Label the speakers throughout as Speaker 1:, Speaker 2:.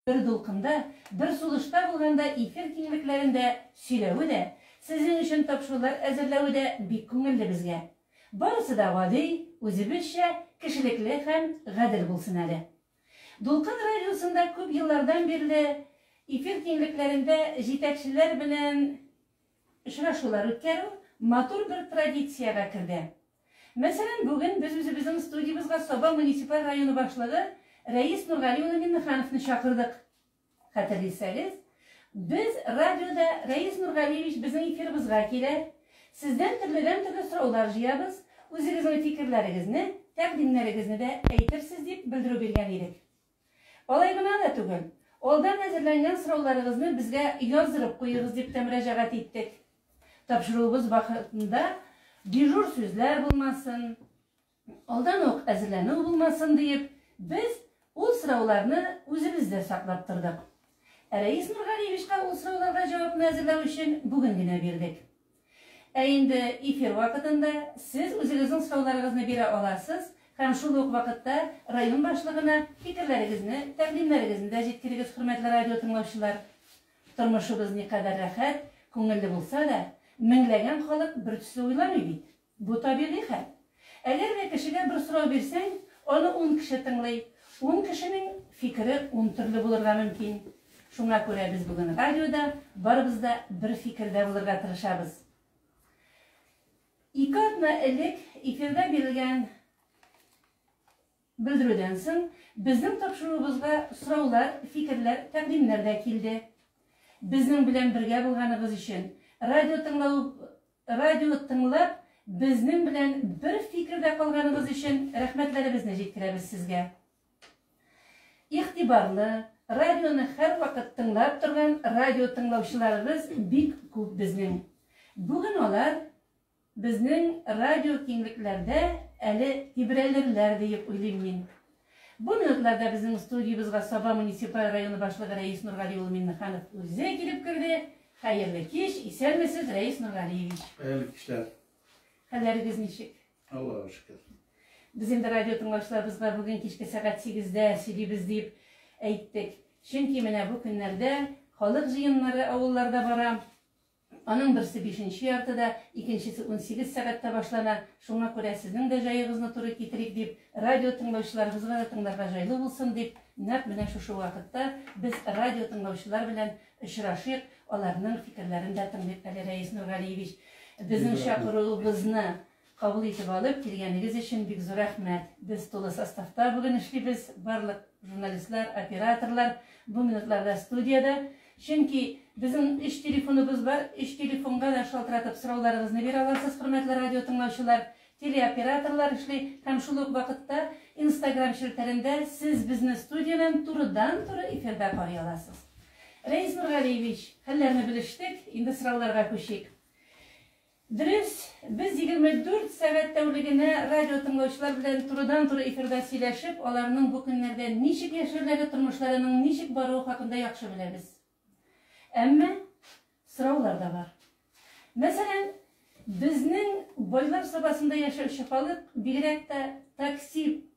Speaker 1: Бер дулкында, бер сулышта булганда эфир киңлекләрендә сөйләве дә, сезнең өчен тапшырулар әзерләве дә бик күңелле безгә. Барысы да гади, үзебезчә, кешелекле һәм гадел булсын әле. Дулкын радиосында күп еллардан бирле эфир киңлекләрендә җитәкчеләр белән очрашулар үткәрү матур бер традициягә керде. Мәсәлән, бүген без үзебезнең студиябезгә Саба муниципаль районы башлыгы Рәис Нургали улы Миннехановны чакырдык. Хәтерлисәгез, без радиода Рәис Нургалиевич безнең эфирыбызга килә, сездән төрледән-төрле сораулар җыябыз, үзегезнең фикерләрегезне, тәкъдимнәрегезне дә әйтерсез дип белдерү биргән идек. Алай гына да түгел, алдан әзерләнгән сорауларыгызны безгә яздырып куегыз дип тә мөрәҗәгать иттек. Тапшыруыбыз вакытында дежур сүзләр булмасын, алдан ук әзерләнү булмасын диеп, без ул сорауларны үзебездә саклап тордык. Ә Рәис Нургалиевичка ул сорауларга җавапны әзерләү өчен бүген генә бирдек. Ә инде эфир вакытында сез үзегезнең сорауларыгызны бирә аласыз һәм шул ук вакытта район башлыгына фикерләрегезне, тәкъдимнәрегезне дә җиткерегез, хөрмәтле радио тыңлаучылар. Тормышыбыз никадәр рәхәт, күңелле булса да, меңләгән халык бертөсле уйламый бит. Бу табигый хәл. Әгәр дә кешегә бер сорау бирсәң, аны ун кеше тыңлый. Ун кешенең фикере ун төрле булырга мөмкин. Шуңа күрә без бүген радиода барыбыз да бер фикердә булырга тырышабыз. Ике атна элек эфирда бирелгән белдерүдән соң безнең тапшыруыбызга сораулар, фикерләр, тәкъдимнәр дә килде. Безнең белән бергә булганыгыз өчен, радио тыңлау Радио тыңлап, безнең белән бер фикердә калганыгыз өчен рәхмәтләребезне җиткерәбез сезгә. Игътибарлы, радионы һәрвакыт тыңлап торган радио тыңлаучыларыбыз бик күп безнең. Бүген алар безнең радио киңлекләрдә әле тибрәлерләр диеп уйлыйм мин. Бу минутларда безнең студиябезгә Саба муниципаль районы башлыгы Рәис Нургали улы Миннеханов үзе килеп керде. Хәерле кич, исәнмесез, Рәис Нургалиевич.
Speaker 2: Хәерле кичләр.
Speaker 1: Хәлләрегез ничек?
Speaker 2: Аллага шөкер.
Speaker 1: Без инде радио тыңлаучыларыбызга бүген кичке сәгать 8-дә сөйлибез дип әйттек. Чөнки менә бу көннәрдә халык җыеннары авылларда бара. Аның берсе бишенче яртыда, икенчесе 18 сәгатьтә башлана. Шуңа күрә сезнең дә җаегызны туры китерик дип, радио тыңлаучыларыбызга да тыңларга җайлы булсын дип, нәкъ менә шушы вакытта без радио тыңлаучылар белән очрашыйк, аларның фикерләрен дә тыңлыйк әле, Рәис Нургалиевич. Безнең чакыруыбызны кабул итеп алып, килгәнегез өчен бик зур рәхмәт. Без тулы составта бүген эшлибез, барлык журналистлар, операторлар бу минутларда студиядә. Чөнки безнең өч телефоныбыз бар, өч телефонга да шалтыратып сорауларыгызны бирә аласыз, хөрмәтле радио тыңлаучылар. Телеоператорлар эшли һәм шул ук вакытта Инстаграм челтәрендә сез безне студиядән турыдан-туры эфирда карый аласыз. Рәис Нургалиевич, хәлләрне белештек, инде сорауларга күчик. Дөрес, без 24 сәгать тәүлегенә радио тыңлаучылар белән турыдан-туры эфирда сөйләшеп, аларның бу көннәрдә ничек яшәүләре, тормышларының ничек баруы хакында яхшы беләбез. Әмма сораулар да бар. Мәсәлән, безнең Байлар Сабасында яшәүче халык бигрәк тә такси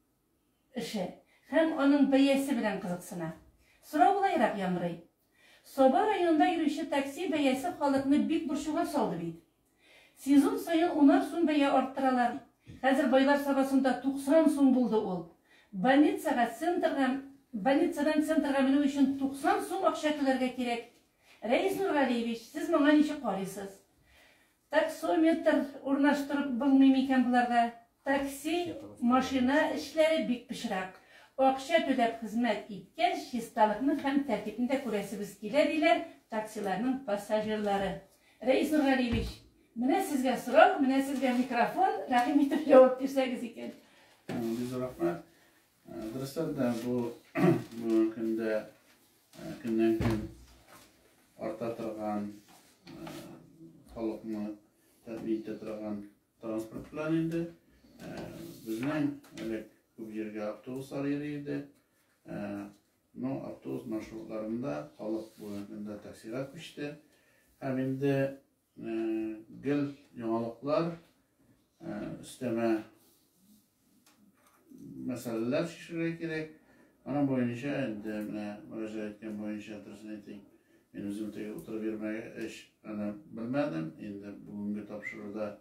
Speaker 1: эше һәм аның бәясе белән кызыксына. Сорау болайрак яңгырый. Саба районында йөрүче такси бәясе халыкны бик борчуга салды бит. Сезон саен унар сум бәя арттыралар. Хәзер Байлар Сабасында 90 сум булды ул. Больницага, центрга, больницадан центрга менү өчен 90 сум акча түләргә кирәк. Рәис Нургалиевич, сез моңа ничек карыйсыз? Таксометр урнаштырып булмый микән боларга? Такси, машина эчләре бик пычрак. Акча түләп хезмәт иткәч, чисталыкны һәм тәртипне дә күрәсебез килә, диләр таксиларның пассажирлары. Рәис Нургалиевич, менә сезгә сорау, менә сезгә микрофон, рәхим итеп җавап бирсәгез икән.
Speaker 2: Бик зур рәхмәт. Дөрестән дә бу бүгенге көндә көннән-көн арта торган халыкны тәэмин итә торган транспорт белән инде безнең элек күп җиргә автобуслар йөри иде. Но автобус маршрутларында халык бүгенге көндә таксига күчте. Һәм инде гел яңалыклар, өстәмә мәсьәләләр чишәргә кирәк. Аның буенча инде менә мөрәҗәгать иткән буенча, дөресен әйтик, мин үзем теге утырып йөрмәгәч, аны белмәдем. Инде бүгенге тапшыруда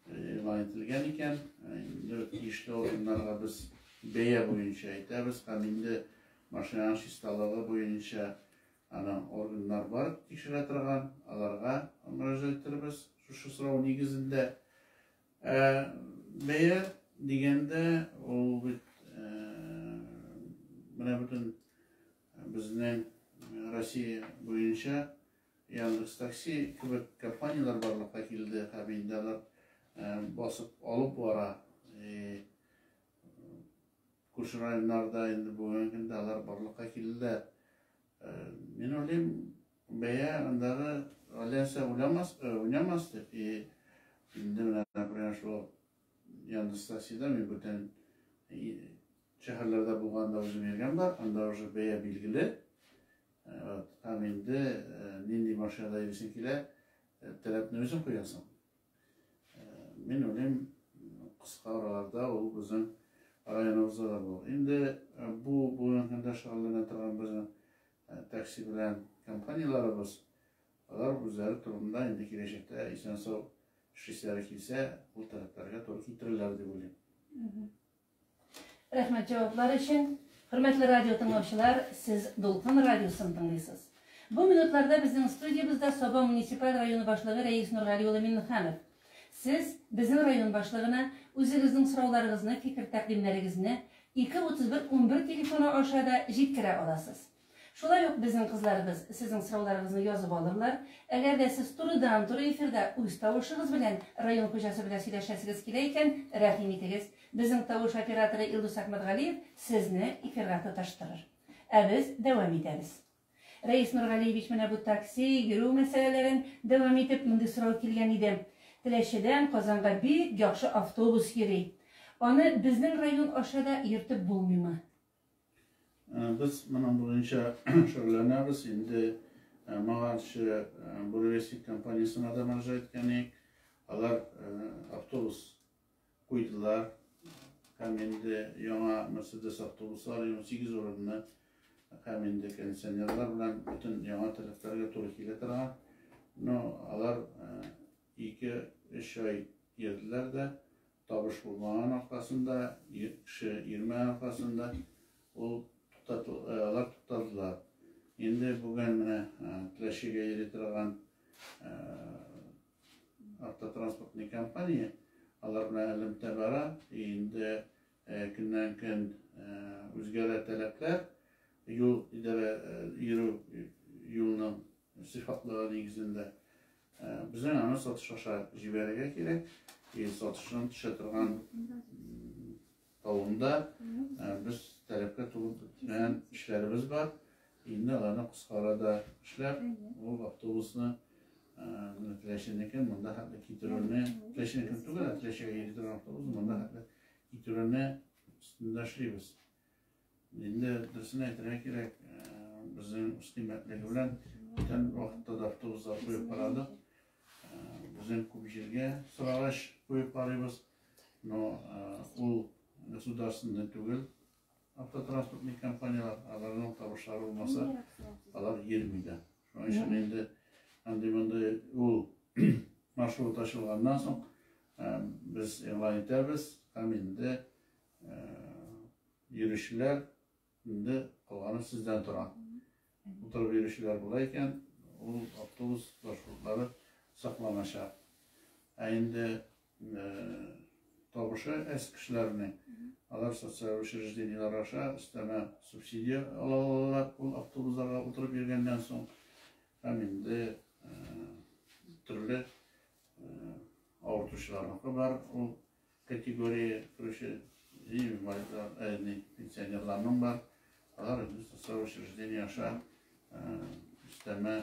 Speaker 2: игълан ителгән икән. Инде тиешле органнарга без бәя буенча әйтәбез һәм инде машинаның чисталыгы буенча аның органнар бар тикшерә торган, аларга мөрәҗәгать итербез шушы сорау нигезендә. Ә бәя дигәндә, ул бит менә бөтен безнең Россия буенча Яндекс Такси кебек компанияләр барлыкка килде һәм инде алар басып алып бара. Күрше районнарда инде бүгенге көндә алар барлыкка килделәр. Мин уйлыйм, бәя андагы альянса уйламас, уйнамас дип. И инде менә, например, шул Яндекс Таксида мин бүтән шәһәрләрдә булганда үзем йөргән бар, анда уже бәя билгеле. Вот. Һәм инде нинди машинада йөрисең килә, таләпне үзең куясың. Мин уйлыйм, кыска араларда ул безнең районыбызда да булыр. Инде бу бүгенге көндә шөгыльләнә торган безнең такси белән компанияләребез, алар үзләре турында инде киләчәктә исән-сау эшлиселәре килсә, ул таләпләргә туры китерерләр дип уйлыйм.
Speaker 1: Рәхмәт җаваплар өчен. Хөрмәтле радио тыңлаучылар, сез Дулкын радиосын тыңлыйсыз. Бу минутларда безнең студиябездә Саба муниципаль районы башлыгы Рәис Нургали улы Миннеханов. Сез безнең район башлыгына үзегезнең сорауларыгызны, фикер-тәкъдимнәрегезне 2 31 11 телефоны аша да җиткерә аласыз. Шулай ук безнең кызларыбыз сезнең сорауларыгызны язып алырлар. Әгәр дә сез турыдан-туры эфирда үз тавышыгыз белән район хуҗасы белән сөйләшәсегез килә икән, рәхим итегез. Безнең тавыш операторы Илдус Әхмәтгалиев сезне эфирга тоташтырыр. Ә без дәвам итәбез. Рәис Нургалиевич, менә бу такси, йөрү мәсьәләләрен дәвам итеп, мондый сорау килгән иде. Теләчедән Казанга бик яхшы автобус йөри. Аны безнең район аша да йөртеп булмыймы?
Speaker 2: Без моның буенча шөгыльләнәбез. Инде моңарчы Буревестник компаниясенә дә мөрәҗәгать иткән идек. Алар автобус куйдылар. Һәм инде яңа Mercedes автобуслар 18 урынлы һәм инде кондиционерлар белән бөтен яңа таләпләргә туры килә торган. Но алар 2-3 ай йөрделәр дә, табыш булмаган аркасында, кеше йөрмәгән аркасында ул алар туктадылар. Инде бүген менә Теләчегә йөри торган автотранспортный компания, алар белән элемтә бара. Инде көннән көн үзгәрә таләпләр, юл идарә йөрү юлының сыйфатлыгы нигезендә. Безнең аны сатыш аша җибәрергә кирәк. И сатышның төшә торган тавында без таләпкә туры бетмәгән эшләребез бар. Инде аларны кыска арада эшләп, ул автобусны Теләченекен монда хәтле китерүне, Теләченекен түгел, ә Теләчегә йөри торган автобусны монда хәтле китерүне өстендә эшлибез. Инде дөресен әйтергә кирәк, безнең үз кыйммәтлеге белән бүтән вакытта да автобуслар куеп карадык. Безнең күп җиргә сорагач куеп карыйбыз. Но ул государственный түгел, автотранспортный компанияләр, аларның табышлары булмаса, алар йөрми дә. Шуның өчен инде андый мондый ул маршрут ачылганнан соң без игълан итәбез һәм инде йөрүчеләр инде калганы сездән тора. Утырып йөрүчеләр була икән, ул автобус маршрутлары сакланачак. Ә инде табышы әз кешеләрнең, алар социаль учреждениеләр аша өстәмә субсидия ала алалар ул автобусларга утырып йөргәннән соң. Һәм инде төрле авыртучыларныкы бар ул категория керүче инвалидлар, пенсионерларның бар. Алар инде социаль учреждение аша өстәмә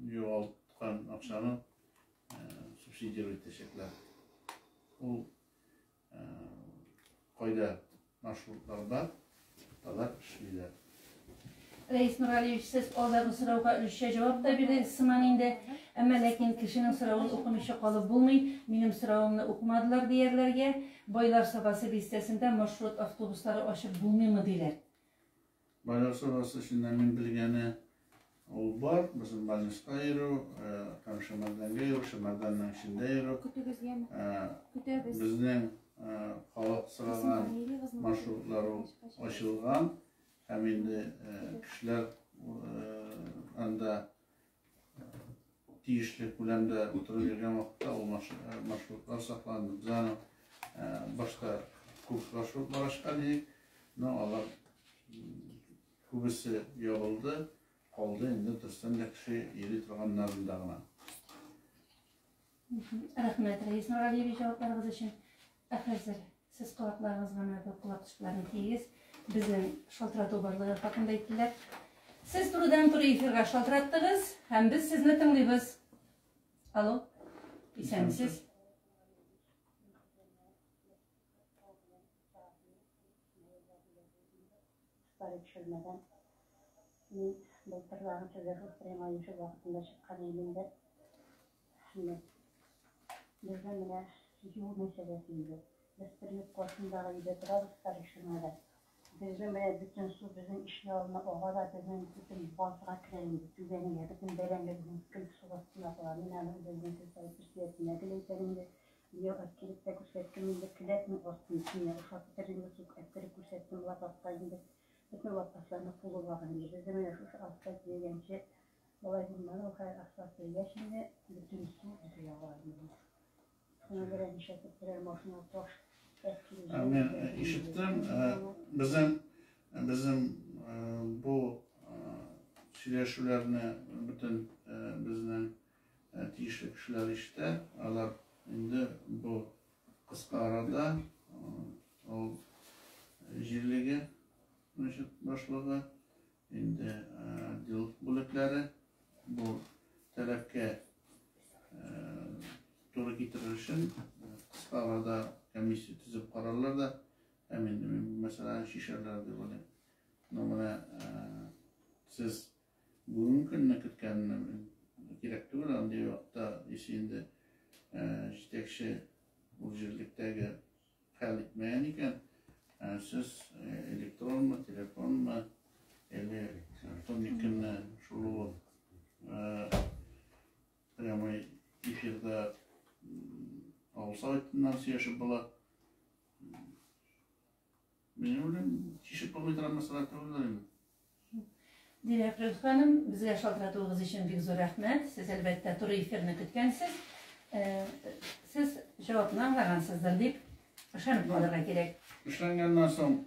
Speaker 2: югалткан акчаны субсидировать итәчәкләр. Ул кайда маршрутлар бар, алар эшлиләр.
Speaker 1: Рәис Нургалиевич, сез алдагы сорауга өлешчә җавап та бирдегез сыман инде. Әмма ләкин кешенең соравын укымыйча калып булмый. Минем соравымны укымадылар диярләргә. Байлар Сабасы бистәсендә маршрут автобуслары ачып булмыймы диләр.
Speaker 2: Байлар Сабасы эчендә мин белгәне ул бар. Безнең больницага йөрү, һәм Шәмәрдәнгә йөрү, Шәмәрдәннең эчендә йөрү.
Speaker 3: Көтегез, яме. Көтәбез.
Speaker 2: Безнең халык сораган маршрутлар ул ачылган. Һәм инде кешеләр анда тиешле күләмдә утырып йөргән вакытта ул маршрутлар сакланды. Без аны башта күп маршрутлар ачкан идек, но алар күбесе ябылды, калды инде дөрестән дә кеше йөри торганнарында гына.
Speaker 1: Рәхмәт, Рәис Нургалиевич, җавапларыгыз өчен. Ә хәзер сез колакларыгызга менә бу колакчыкларны киегез. Безнең шалтырату барлыгы хакында әйттеләр. Сез турыдан-туры эфирга шалтыраттыгыз һәм без сезне тыңлыйбыз. Алло, исәнмесез.
Speaker 4: Старый төшермәдән. Мин былтырдагы сезгә прямой эфир вакытында чыккан идем дә. Менә бездә менә юл мәсьәләсе инде. Без приют каршындагы өйдә торабыз, Старый Ширмада. Безнең менә бөтен су безнең ишек алдына ага да, безнең бөтен базга керә инде, түбәнгә, бөтен бәрәңге безнең көл су астында кала. Мин аны үзебезнең сельсовет председателенә гел әйтәм инде. Быел әткереп тә күрсәттем инде, келәтнең астын өстенә ошап бетердем инде, сук әттереп күрсәттем лапаска инде. Бөтен лапасларны кулы бар инде. Бездә менә шушы асфальт җәйгәнче Болай булмады ул, хәзер асфальт җәйгәч инде, бөтен су безгә ага инде. Шуңа күрә нишләтеп берәр машина таш
Speaker 2: Мин ишеттем, безнең безнең бу сөйләшүләрне бөтен безнең тиешле кешеләр ишетә. Алар инде бу кыска арада ул җирлеге, значит, башлыгы Инде отдел бүлекләре бу таләпкә туры китерер өчен кыска арада комиссия төзеп карарлар да һәм инде мин бу мәсьәләне чишәрләр дип уйлыйм. Но менә сез бүгенге көнне көткәнне кирәк түгел, андый вакытта если инде җитәкче ул җирлектәге хәл итмәгән икән, сез электронмы, телефонмы, или вторник көнне шул ук прямой эфирда авыл советыннан сөйләшеп була. Мин уйлыйм, чишеп булмый торган мәсьәлә түгелдер инде.
Speaker 1: Дилә Фрүз ханым, безгә шалтыратуыгыз өчен бик зур рәхмәт. Сез, әлбәттә, туры эфирны көткәнсез. Э, сез җавапны аңлагансыздыр дип ышанып калырга кирәк.
Speaker 2: Эшләнгәннән соң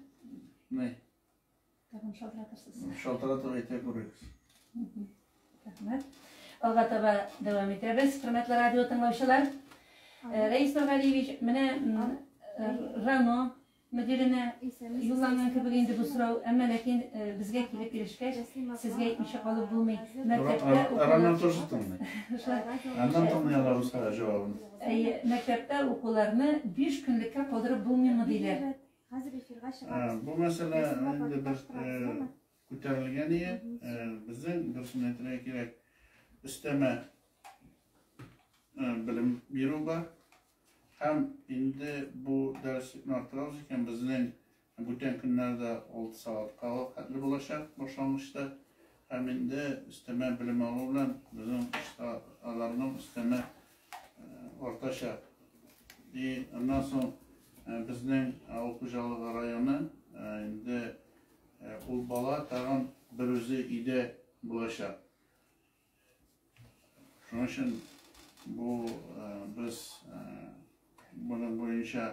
Speaker 2: ни?
Speaker 1: Тагын шалтыратырсыз.
Speaker 2: Шалтыратып әйтә күрегез.
Speaker 1: Рәхмәт. Алга таба дәвам итәбез, хөрмәтле радио тыңлаучылар. Э, Рәис Нургалиевич, менә э, РАНО Мөдиренә юлланган кебек инде бу сорау, әмма ләкин безгә килеп ирешкәч, сезгә әйтмичә калып булмый.
Speaker 2: Мәктәптә укулар... тоже тыңлый. Аннан тыңлый алабыз җавабын.
Speaker 1: Әйе, мәктәптә укуларны 5 көнлеккә калдырып булмыймы диләр.
Speaker 3: Хәзер эфирга чыгабыз.
Speaker 2: Бу мәсьәлә инде бер күтәрелгән ие. Безнең дөресен әйтергә кирәк, өстәмә белем бирү бар. Һәм инде бу дәреслекне арттырабыз икән, безнең бүтән көннәрдә 6 сәгатькә хәтле булачак башлангычта. Һәм инде өстәмә белем алу белән безнең аларның өстәмә артачак. И аннан соң безнең авыл хуҗалыгы районы инде ул бала тагын бер үзе өйдә булачак. Шуның өчен бу без моның буенча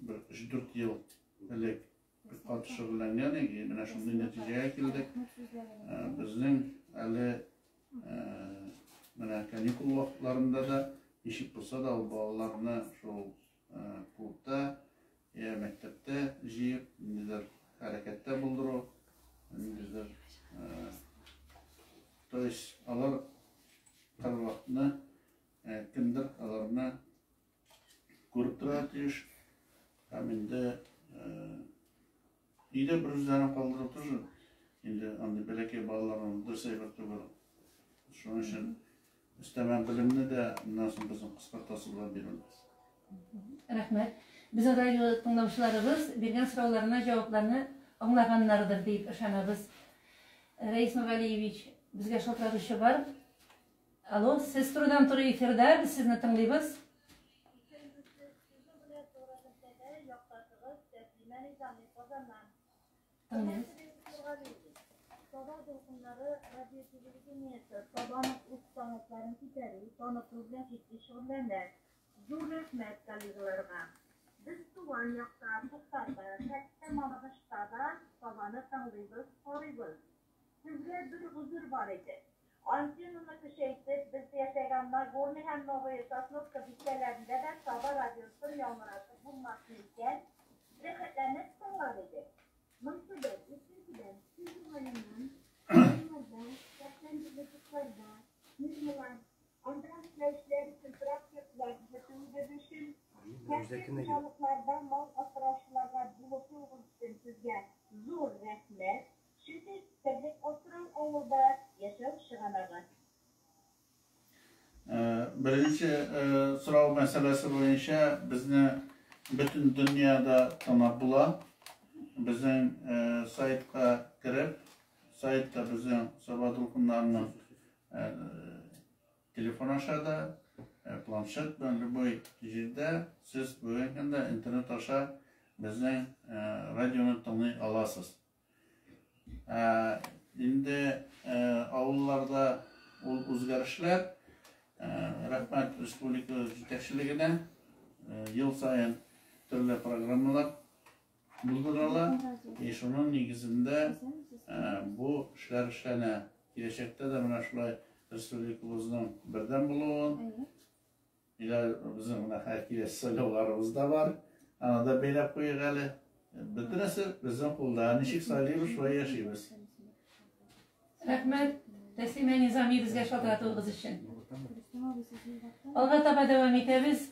Speaker 2: бер 3-4 ел элек бик каты шөгыльләнгән идек, менә шундый нәтиҗәгә килдек. Безнең әле менә каникул вакытларында да ничек булса да ул балаларны шул клубта я мәктәптә җыеп, ниндидер хәрәкәттә булдыру, ниндидер, то есть алар һәрвакытны кемдер аларны күреп торырга тиеш. Һәм инде өйдә бер үзләрен калдыру тоже инде андый бәләкәй балаларны дөрес әйбер түгел. Шуның өчен Өстәмә белемне дә моннан соң безнең кыскартасы була бирелмәс.
Speaker 1: Рәхмәт. Безнең радио тыңлаучыларыбыз биргән сорауларына җавапларны аңлаганнардыр дип ышанабыз. Рәис Нургалиевич, безгә шалтыратучы бар. Алло, сез турыдан-туры эфирда, без сезне тыңлыйбыз. Тыңлыйбыз.
Speaker 5: Саба дулкыннары радио телевидениесе Сабаның үз талантларын күтәрү, таныту белән җитди шөгыльләнә. Зур рәхмәт коллегаларга. Без туган якта, Туктарда, хәтта Мамадышта да Сабаны тыңлыйбыз, карыйбыз. Сезгә бер гозер бар иде. Антеннаны көчәйтеп, без яшәгән Нагорный һәм Новая Сосновка бистәләрендә дә Саба радиосын яңгыратып булмасмы икән? Рәхәтләнеп тыңлар идек. Монсы бер, икенчедән, сүз уңаеннан, районнарда, шәхсән фермалар, анда эшләүчеләр өчен торак йортлар төзетүегез өчен, шәхси хуҗалыкларда мал асраучыларга булышуыгыз өчен сезгә зур рәхмәт, чөнки терлек асрау авылда яшәү чыганагы.
Speaker 2: Беренче сорау мәсьәләсе буенча безне бөтен дөньяда танып була. Безнең сайтка кереп, сайтта безнең Саба дулкыннарының телефон аша да, планшет белән любой җирдә сез бүгенге көндә интернет аша безнең радионы тыңлый аласыз. Инде авылларда ул үзгәрешләр, рәхмәт республика җитәкчелегенә, ел саен төрле программалар булдырыла. И шуның нигезендә бу эшләр эшләнә. Киләчәктә дә менә шулай республикабызның бердәм булуын, Илә безнең менә хәзер киләсе сайлауларыбыз да бар. Аны да бәйләп куйыйк әле. Бөтенесе безнең кулда. Ничек сайлыйбыз, шулай яшибез.
Speaker 1: Рәхмәт, Тәслимә Низами безгә шалтыратуыгыз өчен. Алга таба дәвам итәбез.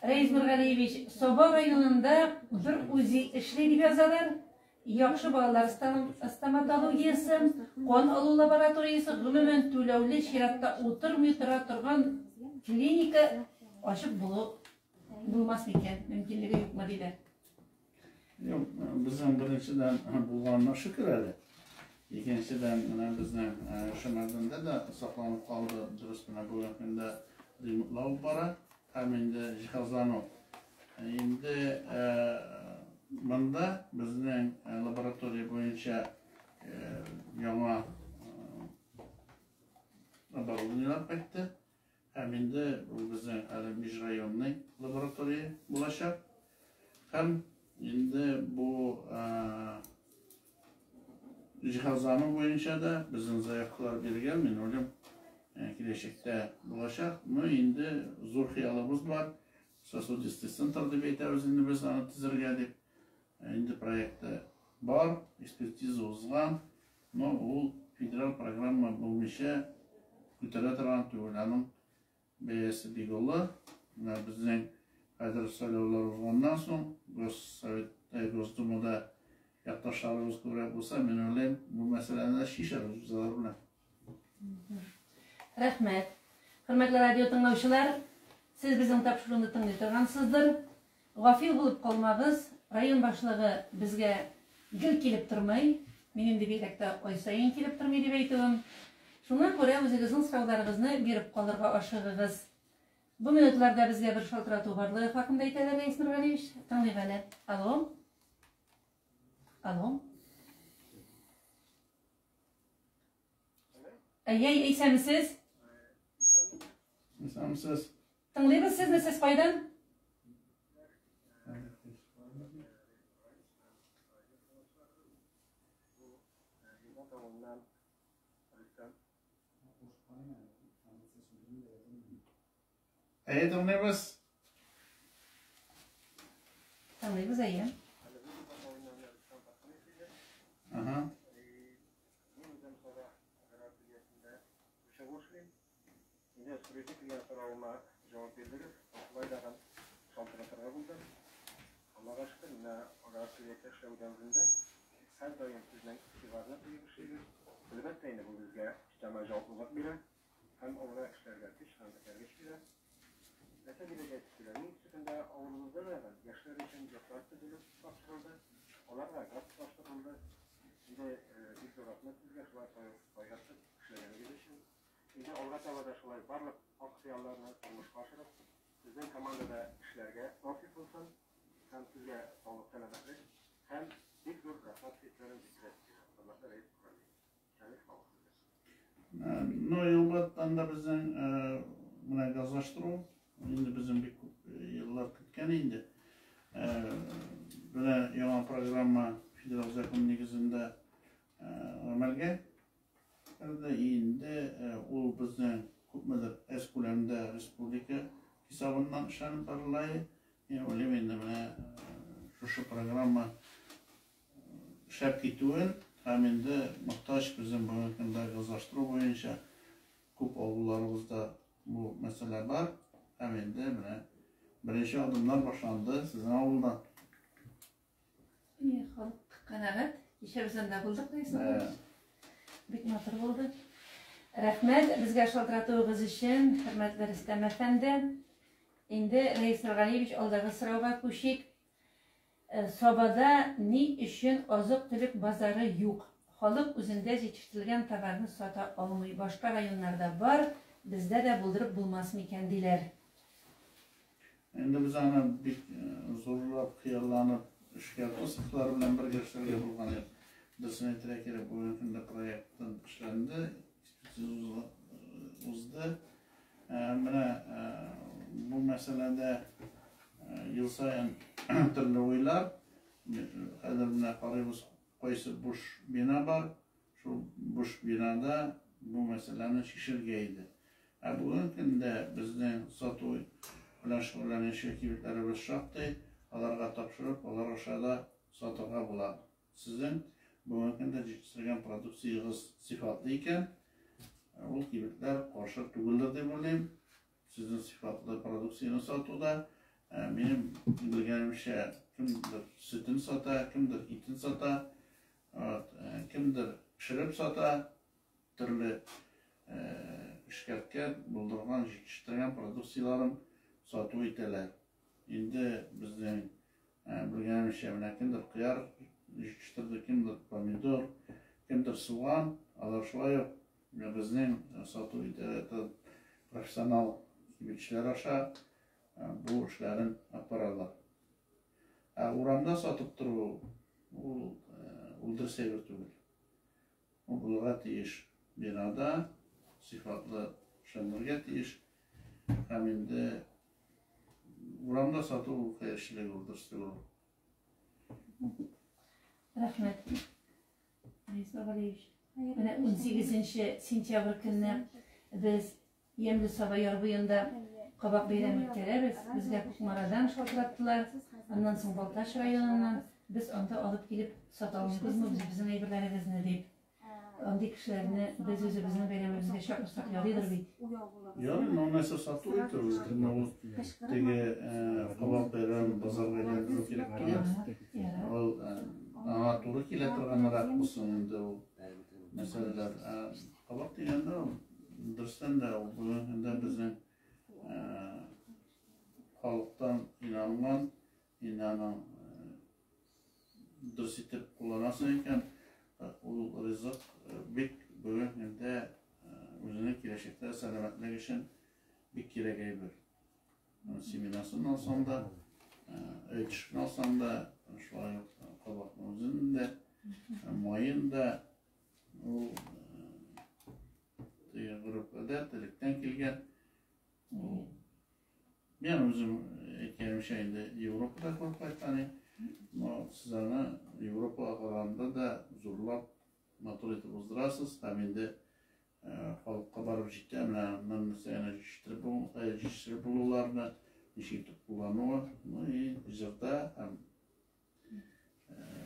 Speaker 1: Рәис Нургалиевич, Саба районында бер УЗИ эшли дип язалар. Яхшы балалар стоматологиясе, кан алу лабораториясе, гомумән түләүле чиратта утырмый тора торган клиника ачып булу булмас микән, мөмкинлеге юкмы диләр.
Speaker 2: Юк, безнең беренчедән булганына шөкер әле. Икенчедән, менә безнең Шәмәрдәндә дә сакланып калды, дөрес менә бүгенге көндә ремонтлау бара һәм инде җиһазлану. Инде монда безнең лаборатория буенча яңа оборудованиеләр кайтты. Һәм инде ул безнең әле межрайонный лаборатория булачак. Һәм инде бу җиһазлану буенча да безнең заявкалар биргән, мин уйлыйм, киләчәктә булачак. Ну, инде зур хыялыбыз бар. Сосудистый центр дип әйтәбез инде без аны төзергә дип. Инде проекты бар, экспертиза узган, но ул федераль программа булмыйча күтәрә торган түгел. Аның бәясе бик олы. Менә безнең хәзер сайлаулар узганнан соң Госсовет, Госдумада якташларыбыз күбрәк булса, мин уйлыйм, бу мәсьәләне дә чишәрбез без алар белән.
Speaker 1: Рәхмәт. Хөрмәтле радио тыңлаучылар, сез безнең тапшыруны тыңлый торгансыздыр. Гафил булып калмагыз. Район башлыгы безгә гел килеп тормый. Мин инде бигрәк тә ай саен килеп тормый дип әйтүем. Шуңа күрә үзегезнең сорауларыгызны биреп калырга ашыгыгыз. Бу минутларда безгә бер шалтырату барлыгы хакында әйтәләр, Рәис Нургалиевич. Тыңлыйк әле. Алло. Алло. Әйе, исәнмесез?
Speaker 2: Исәнмесез.
Speaker 1: Тыңлыйбыз сезне, сез кайдан?
Speaker 2: Әйе, тыңлыйбыз.
Speaker 1: Тыңлыйбыз, әйе.
Speaker 2: Ага.
Speaker 6: рәхмәт сезгә шулай кайгыртып эшләгәнегез өчен. Инде алга таба да шулай барлык ак хыялларны тормышка ашырып, сезнең командада эшләргә насыйп булсын һәм сезгә саулык, сәламәтлек һәм бик зур рәхмәт хисләрен җиткерәсе килә. Хөрмәтле Рәис Нургалиевич, җаныш саулык сезгә.
Speaker 2: Ну, елгаттан да безнең менә газлаштыру инде безнең бик күп еллар көткән инде. Менә яңа программа федераль закон нигезендә гамәлгә керде. Инде ул безнең күпмедер әз күләмдә республика хисабыннан эшләнеп барыла. Мин уйлыйм инде менә шушы программа эшләп китүен һәм инде мохтаҗ безнең бүгенге көндә газлаштыру буенча күп авылларыбызда бу мәсьәлә бар һәм инде менә беренче адымнар башланды сезнең авылда.
Speaker 1: Әйе, халык канәгать. Кичә без анда булдык, Рәис Нургалиевич. Бик матур булды. Рәхмәт безгә шалтыратуыгыз өчен, хөрмәтле Рөстәм әфәнде. Инде Рәис Нургалиевич алдагы сорауга күчик. Э, Сабада ни өчен азык-төлек базары юк? Халык үзендә җитештерелгән товарны сата алмый. Башка районнарда бар, бездә дә булдырып булмас микән, диләр.
Speaker 2: Инде без аны бик зурлап, хыялланып эшкәртү цехлары белән бергә эшләргә булган идек. Дөресен әйтергә кирәк, бүгенге көндә проекттан эшләнде, экспертиза узды. Менә бу мәсьәләдә ел саен төрле уйлар. Хәзер менә карыйбыз, кайсы буш бина бар, шул буш бинада бу мәсьәләне чишергә иде. Ә бүгенге көндә безнең сату белән шөгыльләнүче кибетләребез шактый, аларга тапшырып, алар аша да сатырга була. Сезнең бүгенге көндә җитештерелгән продукциягез сыйфатлы икән, ул кибетләр каршы түгелдер дип уйлыйм. Сезнең сыйфатлы продукцияне сатуда, минем белгәнемчә, кемдер сөтен сата, кемдер итен сата, кемдер пешереп сата, төрле эшкәрткән, булдырган, җитештергән продукцияләрен сату итәләр. Инде безнең белгәнемчә, менә кемдер кыяр җитештерде, кемдер помидор, кемдер суган, алар шулай ук безнең сату итә профессионал кибетчеләр аша бу эшләрен алып баралар. Ә урамда сатып тору ул ул дөрес әйбер түгел. Ул булырга тиеш бинада, сыйфатлы эшләнергә тиеш. Һәм инде урамда сату ул хәерчелек ул, дөрес түгел ул.
Speaker 1: Рәхмәт. Рәис Нургалиевич. Менә 18 сентябрь көнне без Ямьле Саба яр буенда кабак бәйрәме үткәрәбез. Безгә Кукмарадан шалтыраттылар, аннан соң Балтач районыннан. Без анда алып килеп сата алмыйбызмы үзебезнең әйберләребезне дип. Андый кешеләрне без үзебезнең бәйрәмебезгә чакырсак ярыйдыр бит.
Speaker 2: Ярый, но нәрсә сату итү, менә ул теге кабак бәйрәме базарга әйләндерү кирәк түгел. Ул аңа туры килә торганрак булсын инде ул мәсьәләләр. Кабак дигәндә, ул дөрестән дә ул бүгенге көндә безнең халыктан инанган, инде аның дөрес итеп кулланасың икән, ул ризык бик бүгенге көндә үзенең киләчәктә сәламәтлек өчен бик кирәк әйбер. Семенасын алсаң да, әйтешен алсаң да, шулай ук кабакның үзен дә, маен да, Ул теге гореф-гадәт, электән килгән. Ул мин үзем әйткәнемчә инде Европада күреп кайткан идем. Но сез аны Европага караганда да зурлап, матур итеп уздырасыз һәм инде халыкка барып җитә, менә аннан нәрсә генә җитештереп җитештереп булуларны, ничек итеп куллануы, ну и җырда һәм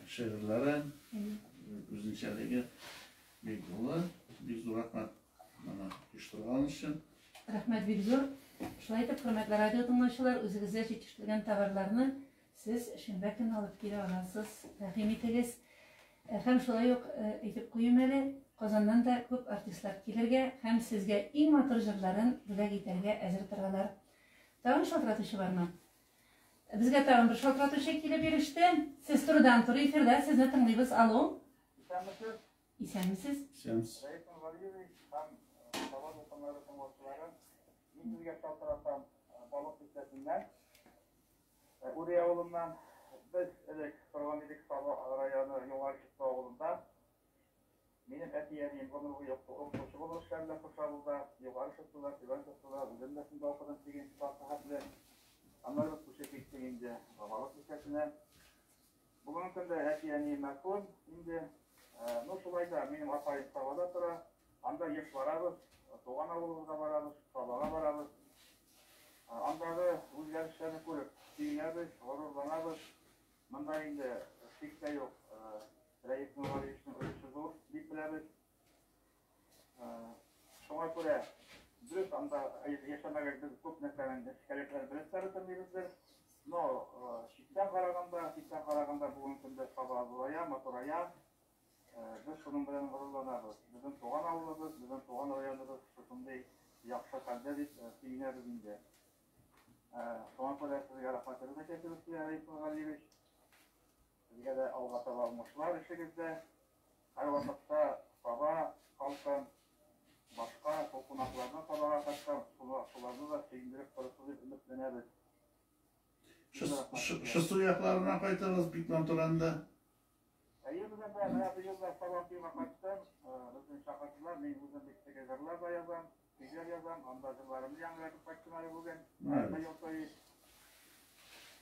Speaker 2: шигырьләре үзенчәлеге бик зур. Бик зур рәхмәт моны оештырган өчен.
Speaker 1: Рәхмәт бик зур. Шулай итеп, хөрмәтле радио тыңлаучылар, үзегездә җитештерелгән товарларны сез шимбә көнне алып килә аласыз. Рәхим итегез. Һәм шулай ук әйтеп куйым әле, Казаннан да күп артистлар килергә һәм сезгә иң матур җырларын бүләк итәргә әзер торалар. Тагын шалтыратучы бармы? Безгә тагын бер шалтыратучы килеп иреште. Сез турыдан-туры эфирда, сезне тыңлыйбыз. Алло.
Speaker 7: Исәнмесез.
Speaker 1: Исәнмесез.
Speaker 2: Исәнмесез.
Speaker 7: Рәис Нургалиевич һәм Саба дулкыннары тыңлаучылары, мин сезгә шалтыратам Балык Бистәсеннән, Үри авылыннан. Без элек торган идек Саба районы Югары Чиста авылында. Минем әти-әнием гомер буе укытучы булып эшләделәр шушы авылда, Югары Чистада, Түбән Чистада, үзем дә шунда укыдым сигезенче класска хәтле. Аннары без күчеп киттек инде Балык Бистәсенә. Бүгенге көндә әти-әнием мәрхүм инде. Ну, шулай да минем апаем Сабада тора. Анда еш барабыз, туган авылыбызга барабыз, Сабага барабыз. Андагы үзгәрешләрне күреп сөенәбез, горурланабыз. Монда инде шик тә юк, Рәис Нургалиевичның өлеше зур дип беләбез. Шуңа күрә дөрес анда яшәмәгән без күп нәрсәнең нечкәлекләрен белеп тә бетермибездер. Но читтән караганда, читтән караганда бүгенге көндә Саба зурая, матурая. Без шуның белән горурланабыз. Безнең туган авылыбыз, безнең туган районыбыз шушындый яхшы хәлдә дип сөенәбез инде. Шуңа күрә сезгә рәхмәтебезне әйтәсебез килә, Рәис Нургалиевич. Сезгә дә алга таба уңышлар эшегездә. Һәрвакытта Саба халкын, башка кунакларны Сабага кайткан, шуларны да сөендереп торырсыз дип өметләнәбез.
Speaker 2: Шысу якларына кайтыгыз, бик матур анда.
Speaker 7: Әйе, без анда менә быел да Сабантуйга кайттым. Безне чакырдылар. Мин үзем бик теге җырлар да язам, көйләр язам. Анда җырларымны яңгыратып кайттым әле бүген. Быел то есть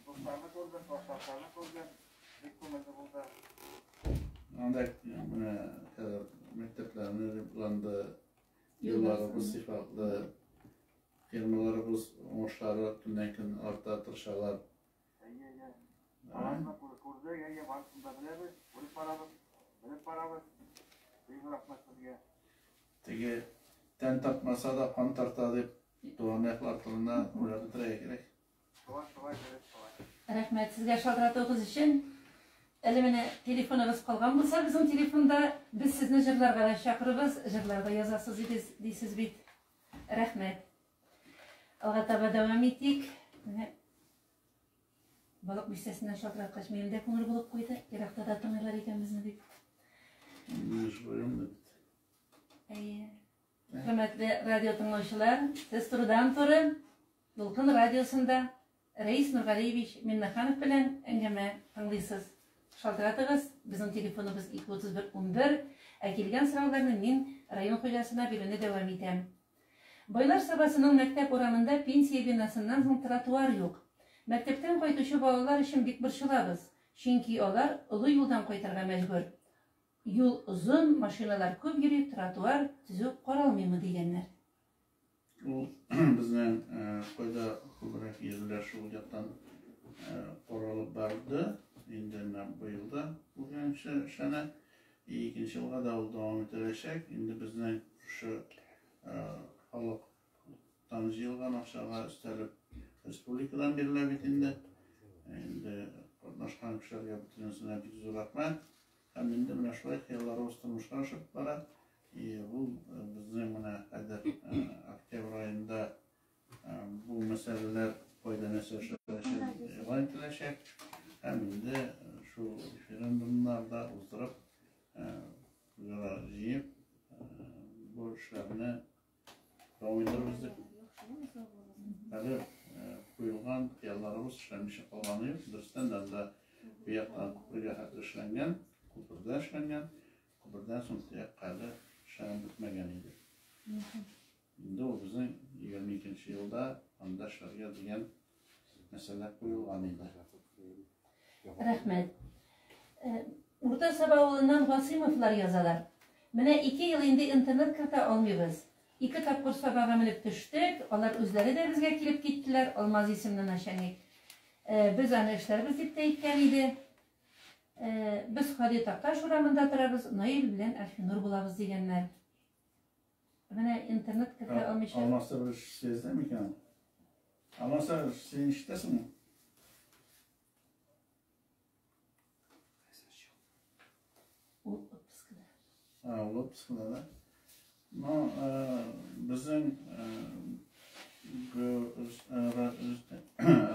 Speaker 7: дусларны күрдем, классташларны күрдем. Бик күңелле булды.
Speaker 2: Анда менә хәзер мәктәпләрне ремонтланды, юлларыбыз сыйфатлы, фермаларыбыз уңышлары көннән-көн арта, тырышалар.
Speaker 7: Әйе, әйе. Аларны күрдек, әйе, барысын да беләбез, күреп барабыз, белеп барабыз. Бик рәхмәт сезгә.
Speaker 2: Теге тән тартмаса да кан тарта дип туган яклар турында уйлап бетерергә кирәк.
Speaker 7: Шулай, шулай, дөрес шулай.
Speaker 1: Рәхмәт сезгә шалтыратуыгыз өчен. Әле менә телефоныгыз калган булса безнең телефонда, без сезне җырларга да чакырыбыз, җырлар да язасыз идез, дисез бит. Рәхмәт. Алга таба дәвам итик. Менә Балык бистәсеннән шалтыраткач, минем дә күңел булып куйды. Еракта да тыңлыйлар икән безне дип. Әйе. Хөрмәтле радио тыңлаучылар, сез турыдан-туры Дулкын радиосында Рәис Нургалиевич Миннаханов белән әңгәмә тыңлыйсыз. Шалтыратыгыз, безнең телефоныбыз 231 11, ә килгән сорауларны мин район хуҗасына бирүне дәвам итәм. Байлар Сабасының мәктәп урамында пенсия бинасыннан соң тротуар юк. Мәктәптән кайтучы балалар өчен бик борчылабыз, чөнки алар олы юлдан кайтырга мәҗбүр. Юл озын, машиналар күп йөри, тротуар төзү каралмыймы, дигәннәр.
Speaker 2: Ул безнең кайда күбрәк йөрүләр шул яктан каралып барды. Инде менә быел да күргәнчә эшләнә. Икенче елга да ул дәвам ителәчәк. Инде безнең шушы халыктан җыелган акчага өстәлеп республикадан бирелә бит инде. Инде катнашкан кешеләргә бөтенесенә бик зур рәхмәт. Һәм инде менә шулай хыялларыбыз тормышка ашып бара. И ул безнең менә хәзер октябрь аенда бу мәсьәләләр кайда нәрсә эшләнәчәк игълан ителәчәк. Һәм инде шул референдумнарда уздырып, үзара җыеп, бу эшләрне дәвам итәрбез дип. Әле куелган хыялларыбыз эшләнмичә калганы юк. Дөрестән дә анда бу яктан күпергә хәтле эшләнгән, күпердә эшләнгән. Күпердән соң тиякка әле эшләнеп бетмәгән иде. Инде ул безнең 22 елда анда эшләргә дигән мәсьәлә куелган иде.
Speaker 1: Рәхмәт. Урта Саба авылыннан Гасыймовлар язалар. Менә ике ел инде интернет кертә алмыйбыз. Ике тапкыр Сабага менеп төштек, алар үзләре дә безгә килеп киттеләр, Алмаз исемле начальник. Без аны эшләрбез дип тә әйткән иде. Без Һади Такташ урамында торабыз, Наил белән Әлфинур булабыз дигәннәр. Менә интернет кертә алмыйча.
Speaker 2: Алмаз бер сездә микән? Алмаз син ишетәсеңме?
Speaker 1: Ул отпускада.
Speaker 2: А, ул отпускада, да? Но безнең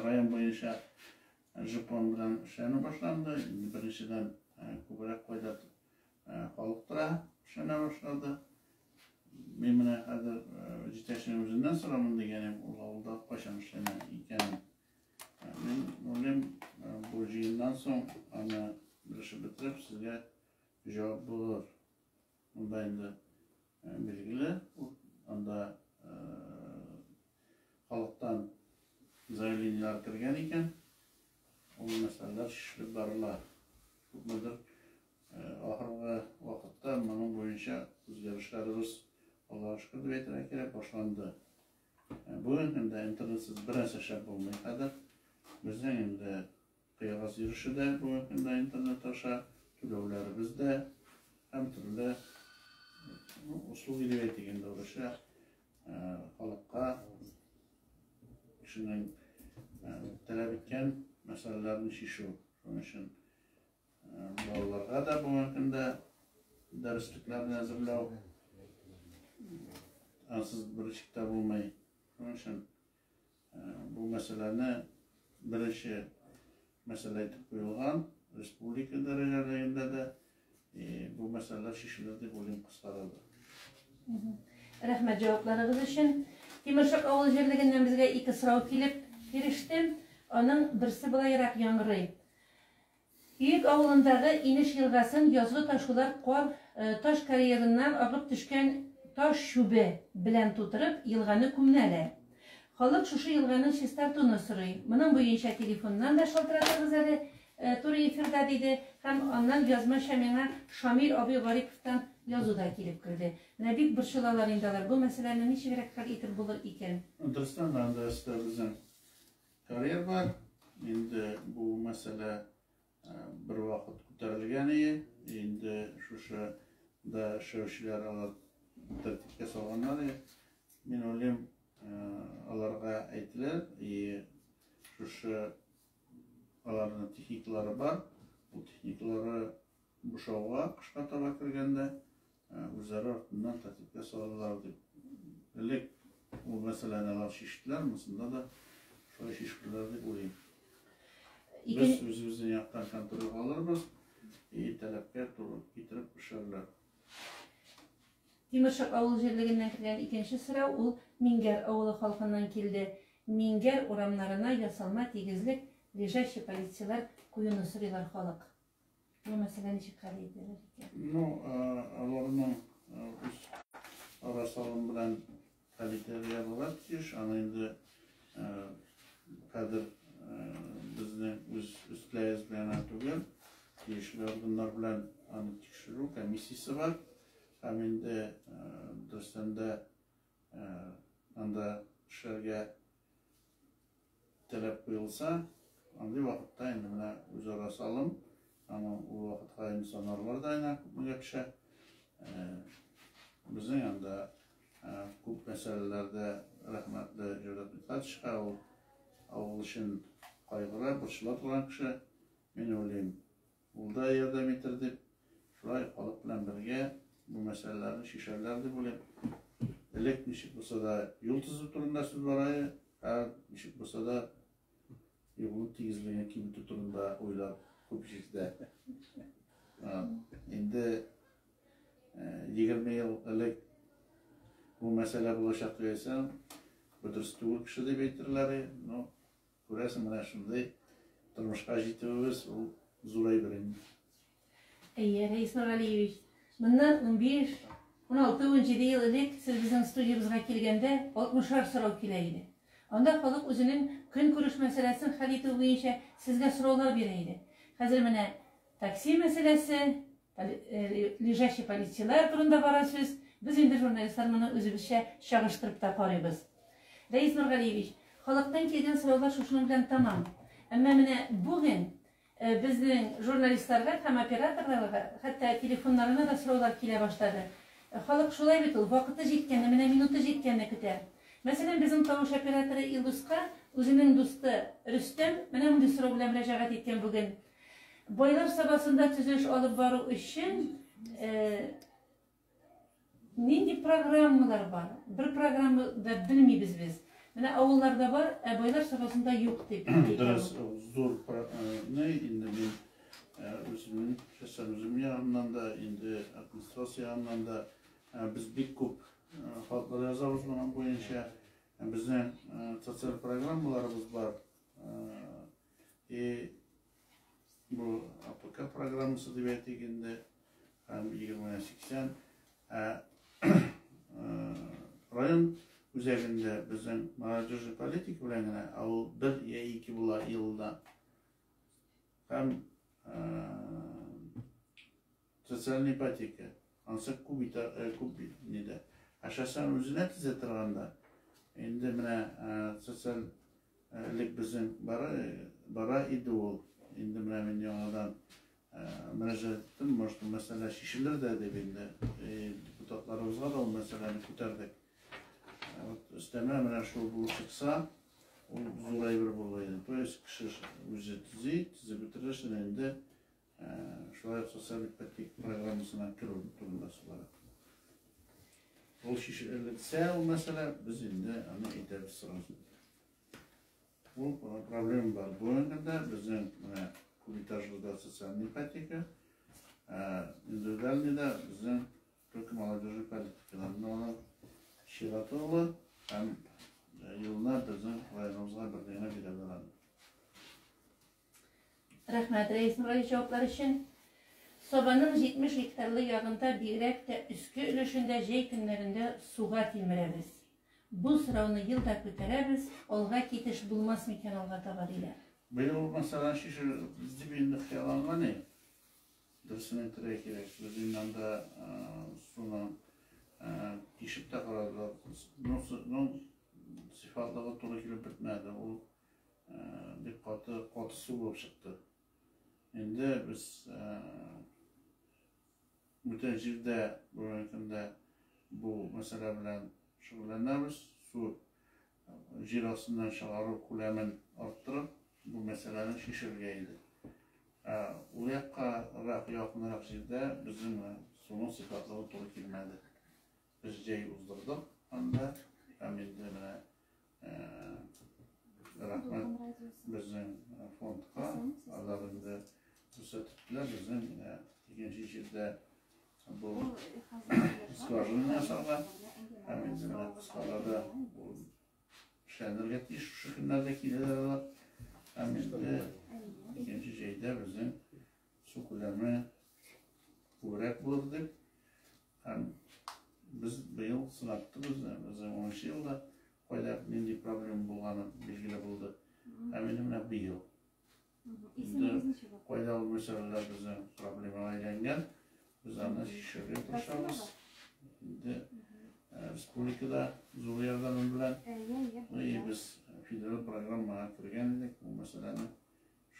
Speaker 2: район буенча жупан белән эшләнү башланды. Инде беренчедән күбрәк кайда халык тора. эшләнә башлады. Мин менә хәзер җитәкченең үзеннән сорамын дигән идем, ул авылда кайчан эшләнә икәнен. Мин уйлыйм, бу җыеннан соң аны белешеп бетереп, сезгә җавап булыр. Монда инде билгеле, анда халыктан заявлениеләр кергән икән, ул мәсьәләләр чишелеп барыла. Күпмедер ахыргы вакытта моның буенча үзгәрешләребез, Аллага шөкер дип әйтергә кирәк, башланды. Бүгенге көндә интернетсыз бернәрсә эшләп булмый хәзер. Безнең инде кыягаз йөреше дә бүгенге көндә интернет аша, түләүләребез дә һәм төрле услуги дип әйтик инде урысча, халыкка кешенең таләп иткән мәсьәләләрен чишү. Шуның өчен балаларга да бүгенге көндә дәреслекләрне әзерләү ансыз берничек тә булмый. Шуның өчен бу мәсьәләне беренче мәсьәлә итеп куелган, республика дәрәҗәлегендә дә бу мәсьәләләр чишелер дип уйлыйм кыска арада.
Speaker 1: Рәхмәт җавапларыгыз өчен. Тимершык авыл җирлегеннән безгә ике сорау килеп иреште. Аның берсе болайрак яңгырый. Көек авылындагы инеш елгасын язгы ташулар кар, таш карьерыннан агып төшкән таш чүбе белән тутырып, елганы күмнәләр. Халык шушы елганы чистартуны сорый. Моның буенча телефоннан да шалтыратыгыз әле, туры эфирда, диде һәм аннан язмача миңа Шамил абый Гариповтан язу да килеп керде. Менә бик борчылалар инде алар, бу мәсьәләне ничегрәк хәл итеп булыр икән?
Speaker 2: Дөрестән дә, анда өстә безнең Карьер бар. Инде бу мәсьәлә бер вакыт күтәрелгән иде. Инде шушы да эшләүчеләр алар тәртипкә салганнар иде. Мин уйлыйм, аларга әйтелер, и шушы аларның техникалары бар. Бу техникалары бушауга кышка таба кергәндә үзләре артыннан тәртипкә салырлар дип. Элек ул мәсьәләне алар чиштеләр, монысында да шулай чишерләр дип уйлыйм. Без үзебезнең яктан контрольгә алырбыз и таләпкә туры китереп эшләрләр.
Speaker 1: Тимершык авыл җирлегеннән кергән икенче сорау ул Миңгәр авылы халкыннан килде. Миңгәр урамнарына ясалма тигезлек, лежачий полицияләр куюны сорыйлар халык. Бу мәсьәлә ничек хәл ителер икән?
Speaker 2: Ну, аларның үз ара салым белән хәл итәргә була тиеш. Аны инде хәзер безнең үз өстләбез белән генә түгел, тиешле органнар белән аны тикшерү комиссиясе бар. Һәм инде дөрестән дә анда эшләргә Таләп куелса, андый вакытта инде менә үзара салым, аның ул вакытка инде санарлар да инде күпмегә төшә. Безнең анда күп мәсьәләләрдә рәхмәтле Җәүдәт Мидхәтовичка, ул авыл өчен кайгыра, борчыла торган кеше. Мин уйлыйм, Ул да ярдәм итер дип, шулай халык белән бергә бу мәсьәләләрне чишәрләр дип уйлыйм. Элек ничек булса да юл төзү турында сүз бара иде, хәзер ничек булса да юлның тигезлеген киметү турында уйлар күп җирдә. Инде 20 ел элек бу мәсьәлә булачак дип әйтсәң, бу дөрес түгел кеше дип әйтерләр иде. Но Күрәсең, менә шундый тормышка җитүебез ул зур әйбер инде.
Speaker 1: Әйе, Рәис Нургалиевич, моннан 15, 16, 17 ел элек сез безнең студиябезгә килгәндә алтмышар сорау килә иде. Анда халык үзенең көнкүреш мәсьәләсен хәл итү буенча сезгә сораулар бирә иде. Хәзер менә такси мәсьәләсе, лежачий полицияләр турында бара сүз. Без инде журналистлар моны үзебезчә чагыштырып та карыйбыз. Рәис Нургалиевич, халыктан килгән сораулар шушының белән тәмам. Әмма менә бүген безнең журналистларга һәм операторларга хәтта телефоннарына да сораулар килә башлады. Халык шулай бит ул, вакыты җиткәнне, менә минуты җиткәнне көтә. Мәсәлән, безнең тавыш операторы Илдуска үзенең дусты Рөстәм менә мондый сорау белән мөрәҗәгать иткән бүген. Байлар Сабасында төзелеш алып бару өчен нинди программалар бар? Бер программа да белмибез без. Менә авылларда бар, ә Байлар Сабасында юк дип.
Speaker 2: Дөрес, зур не инде мин Үземнең, шәхсән үзем ягымнан да, инде администрация ягыннан да без бик күп хатлар язабыз моның буенча. Безнең социаль программаларыбыз бар. И бу АПК программасы дип әйтик инде, һәм 20-80. Район үзәгендә безнең молодежный политика белән генә, ә ул бер я ике була елда. Һәм социальный ипотека, ансы күп итә, күп нидә. Ә шәхсән үзенә төзә торганда, инде менә социаль элек безнең бара, бара иде ул. Инде менә мин яңадан мөрәҗәгать иттем, может, бу мәсьәлә чишелер дә дип инде депутатларыбызга да ул мәсьәләне күтәрдек. Вот өстәмә менә шул булып чыкса, ул зур әйбер булыр иде. То есть кеше үзе төзи, төзеп бетерер өчен инде шулай ук социаль ипотека программасына керү турында сүз. Ул чишелсә ул мәсьәлә, без инде аны әйтәбез сразу. Ул проблема бар. Бүгенге көндә безнең менә күп социальная ипотека, индивидуальныйда безнең только молодежный политикадан алар чираты ала һәм елына безнең районыбызга бер генә бирәләр аны.
Speaker 1: Рәхмәт, Рәис Нургалиевич, җаваплар өчен. Сабаның 70 гектарлы ягында, бигрәк тә өске өлешендә җәй көннәрендә суга тилмерәбез. Бу сорауны ел да күтәрәбез, алга китеш булмас микән алга таба, диләр.
Speaker 2: Быел ул мәсьәләне чишербез дип инде хыялланган идек. Дөресен әйтергә кирәк, без инде анда суны тишеп тә карадылар. Ну, сыйфатлыгы туры килеп бетмәде. Ул бик каты, каты су булып чыкты. Инде без бүтән җирдә бүгенге көндә бу мәсьәлә белән шөгыльләнәбез. Су җир астыннан чыгару күләмен арттырып, бу мәсьәләне чишергә иде. Ул яккарак, якынрак җирдә безнең суның сыйфатлыгы туры килмәде. Без җәй уздырдык анда, һәм инде менә рәхмәт безнең фондка, алар инде рөхсәт иттеләр безнең менә икенче җирдә бу скважина ясарга, һәм инде менә кыска арада ул эшләнергә тиеш, шушы көннәрдә киләләр алар. Һәм инде икенче җәйдә безнең су күләме күбрәк булыр дип, һәм без быел сынаттык безнең 10 елда кайда нинди проблема булганы билгеле булды. Һәм инде менә быел. Инде кайда ул мәсьәләләр безнең проблемага әйләнгән, без аны чишәргә тырышабыз. Инде республикада зур ярдәме белән, и без федераль программага кергән идек, бу мәсьәләне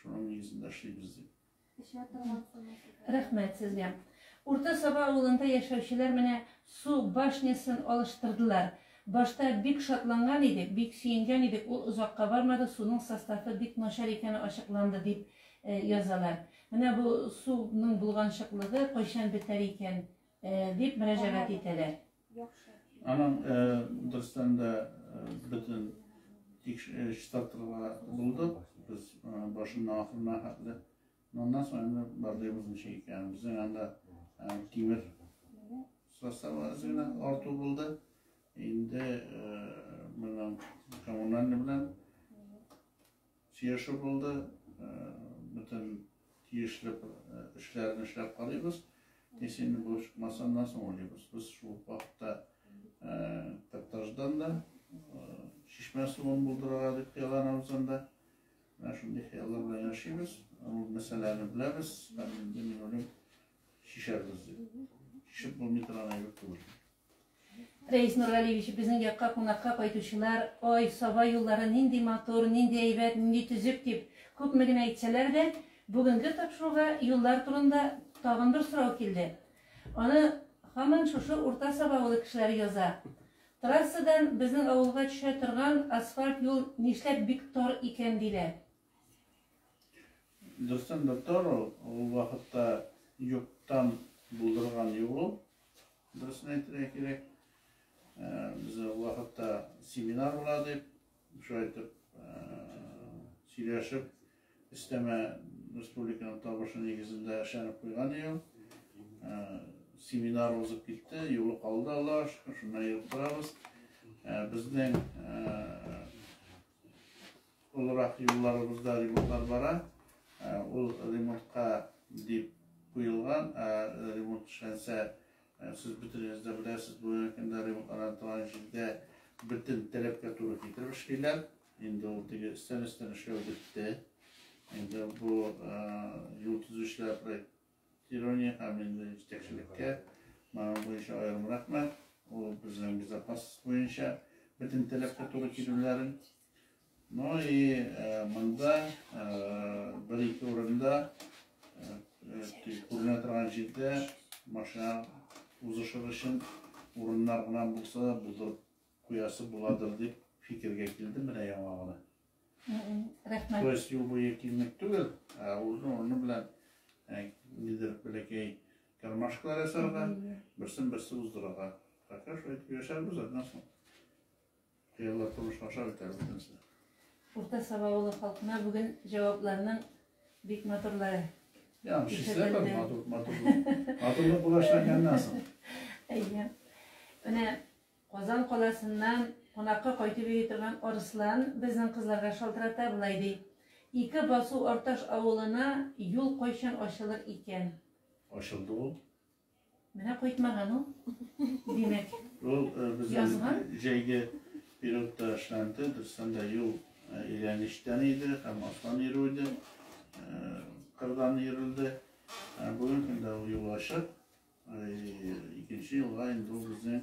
Speaker 2: шуның нигезендә эшлибез дип.
Speaker 1: Рәхмәт сезгә. Урта Саба авылында яшәүчеләр менә су башнясын алыштырдылар. Башта бик шатланган идек, бик сөенгән идек, ул озакка бармады, суның составы бик начар икәне ачыкланды, дип язалар. Менә бу суның болганчыклыгы кайчан бетәр икән, дип мөрәҗәгать итәләр.
Speaker 2: Аның дөрестән дә бөтен чистартырга булдык. Без башыннан ахырына хәтле. Моннан соң инде барлыйбыз ничек икән. Безнең анда тимер составы әз генә арту булды. Инде моның коммунальный белән сөйләшү булды. Бөтен тиешле эшләрне эшләп карыйбыз. Если инде бу чыкмаса, аннан соң уйлыйбыз. Без шул вакытта каптаждан да чишмә суын булдырырга дип хыялланабыз анда. Менә шундый хыяллар белән яшибез. Ул мәсьәләне беләбез һәм инде мин уйлыйм, чишәрбез дип. Чишеп булмый торган әйбер түгел.
Speaker 1: Рәис Нургалиевич, безнең якка кунакка кайтучылар, ай, Саба юллары нинди матур, нинди әйбәт, нинди төзек дип күпме генә әйтсәләр дә, бүгенге тапшыруга юллар турында тагын бер сорау килде. Аны һаман шушы Урта Саба авылы кешеләре яза. Трассадан безнең авылга төшә торган асфальт юл нишләп бик тар икән, диләр.
Speaker 2: Дөрестән дә тар ул, ул вакытта юктан булдырган юл ул. Дөресен әйтергә кирәк. Без ул вакытта семинар була дип, шулай итеп сөйләшеп, өстәмә республиканың табышы нигезендә эшләнеп куйган юл. Семинар узып китте, юлы калды, Аллага шөкер, шуннан йөреп торабыз. Безнең олырак юлларыбызда ремонтлар бара. Ул ремонтка дип куелган, ремонт эшләнсә, сез бөтенегез дә беләсез, бүгенге көндә ремонтлана торган җирдә бөтен таләпкә туры китереп эшлиләр. Инде ул теге өстән-өстән эшләү бетте. Инде бу юл төзүчеләр проектирование һәм инде җитәкчелеккә моның буенча аерым рәхмәт. Ул безнең безопасность буенча бөтен таләпкә туры килүләрен. Ну и монда бер-ике урында күренә торган җирдә машина узышыр өчен урыннар гына булса да булдырып куясы буладыр дип фикергә килдем менә яңа гына.
Speaker 1: Рәхмәт.
Speaker 2: То есть юл буе киңлек түгел, ә урыны-урыны белән нидер бәләкәй кармашкалар ясарга, берсен берсе уздырырга. Пока шулай итеп яшәрбез, аннан соң хыяллар тормышка аша бит әле бөтенесе.
Speaker 1: Урта Саба авылы халкына бүген җавапларның бик матурлары.
Speaker 2: Я, числе бар, матур, матур. Матурлык була эшләгәннән соң.
Speaker 1: Әйе. Менә Казан каласыннан кунакка кайтып йөри торган Арыслан безнең кызларга шалтырата, болай ди, Ике басу Арташ авылына юл кайчан ачылыр икән?
Speaker 2: Ачылды ул.
Speaker 1: Менә кайтмаган ул. Димәк,
Speaker 2: Ул безнең
Speaker 1: язган.
Speaker 2: җәйге периодта эшләнде. Дөрестән дә юл әйләнечтән иде һәм астан йөрү иде. Кырдан йөрелде. Бүгенге көндә ул юл ачык. Икенче елга инде ул безнең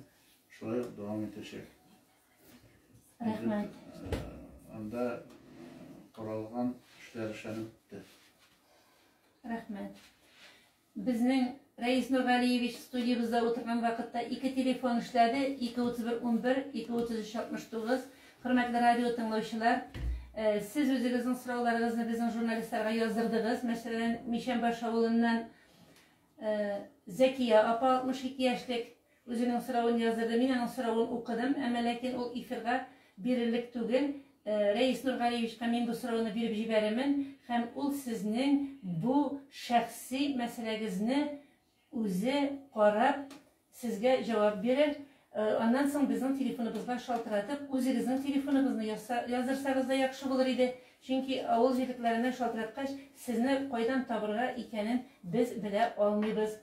Speaker 2: шулай ук дәвам итәчәк.
Speaker 1: Рәхмәт.
Speaker 2: Анда каралган эшләр эшләнеп бетте.
Speaker 1: Рәхмәт. Безнең Рәис Нургалиевич студиябездә утырган вакытта ике телефон эшләде, 231 11, 233 69. Хөрмәтле радио тыңлаучылар, сез үзегезнең сорауларыгызны безнең журналистларга яздырдыгыз. Мәсәлән, Мишәнбаш авылыннан Зәкия апа 62 яшьлек үзенең соравын яздырды. Мин аның соравын укыдым, әмма ләкин ул эфирга бирерлек түгел. Рәис Нургалиевичка мин бу сорауны биреп җибәрермен һәм ул сезнең бу шәхси мәсьәләгезне үзе карап, сезгә җавап бирер. Аннан соң безнең телефоныбызга шалтыратып, үзегезнең телефоныгызны яздырсагыз да яхшы булыр иде. Чөнки авыл җирлекләреннән шалтыраткач, сезне кайдан табырга икәнен без белә алмыйбыз.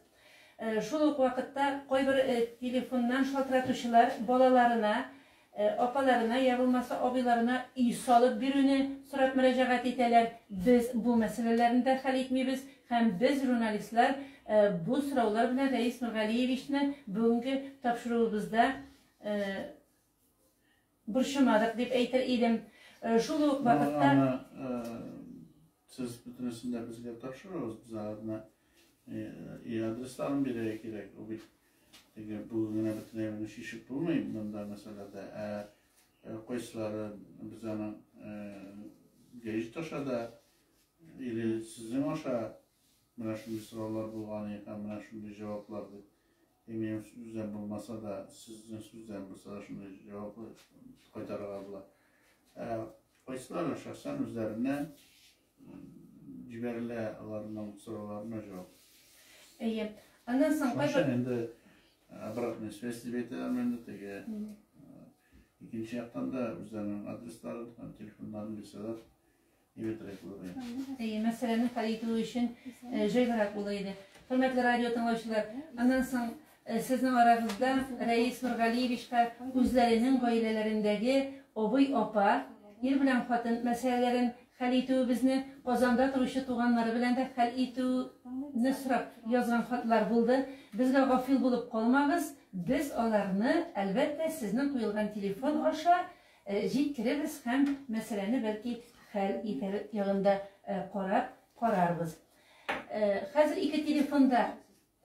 Speaker 1: Шул ук вакытта кайбер телефоннан шалтыратучылар балаларына, апаларына я булмаса абыйларына өй салып бирүне сорап мөрәҗәгать итәләр. Без бу мәсьәләләрне дә хәл итмибез һәм без, журналистлар, бу сораулар белән Рәис Нургалиевичны бүгенге тапшыруыбызда борчымадык дип әйтер идем. Шул ук вакытта.
Speaker 2: Аны сез бөтенесен дә безгә тапшырыгыз, без аларны и адресларын бирергә кирәк. Ул бит теге бүген генә бөтен әйберне чишеп булмый монда мәсьәләдә. Ә кайсылары без аның гәҗит аша да или сезнең аша менә шундый сораулар булган һәм менә шундый җаваплар дип. Минем сүздән булмаса да, сезнең сүздән булса да шундый җавап кайтарырга була. Ә кайсылары шәхсән үзләренә җибәрелә аларның сорауларына җавап.
Speaker 1: Әйе. Аннан соң
Speaker 2: кайбер инде обратная связь дип әйтәләр инде теге. Икенче яктан да үзләренең адресларын һәм телефоннарын бирсәләр, әйбәтрәк булыр иде.
Speaker 1: Әйе, мәсьәләне хәл итү өчен җайлырак булыр иде. Хөрмәтле радио тыңлаучылар, аннан соң сезнең арагызда Рәис Нургалиевичка үзләренең гаиләләрендәге абый-апа, ир белән хатын мәсьәләләрен хәл итүебезне, Казанда торучы туганнары белән дә хәл итүне сорап язган хатлар булды. Безгә гафил булып калмагыз, без аларны, әлбәттә, сезнең куелган телефон аша җиткерербез һәм мәсьәләне бәлки хәл итәр ягында карап карарбыз. Хәзер ике телефонда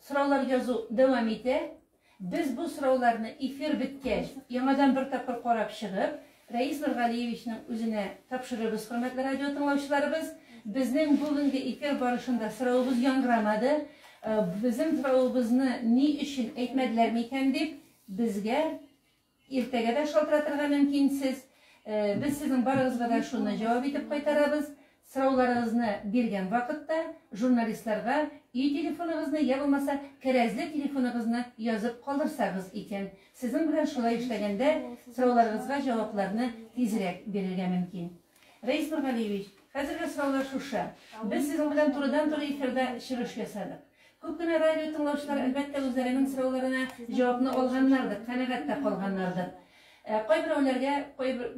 Speaker 1: Сораулар язу дәвам итә. Без бу сорауларны эфир беткәч, яңадан бер тапкыр карап чыгып, Рәис Нургалиевичның үзенә тапшырырбыз, хөрмәтле радио тыңлаучыларыбыз. Безнең бүгенге эфир барышында соравыбыз яңгырамады. Безнең соравыбызны ни өчен әйтмәделәр микән дип, безгә Иртәгә дә шалтыратырга мөмкинсез. Без сезнең барыгызга да шуны җавап итеп кайтарабыз. Сорауларыгызны биргән вакытта журналистларга өй телефоныгызны я булмаса кәрәзле телефоныгызны язып калдырсагыз икән. Сезнең белән шулай эшләгәндә сорауларыгызга җавапларны тизрәк бирергә мөмкин. Рәис Нургалиевич, хәзерге сораулар шушы. Без сезнең белән турыдан-туры эфирда чыгыш ясадык. Күп кенә радио тыңлаучылар, әлбәттә, үзләренең сорауларына җавапны алганнардыр, канәгать тә калганнардыр. Ә кайберәүләргә кайбер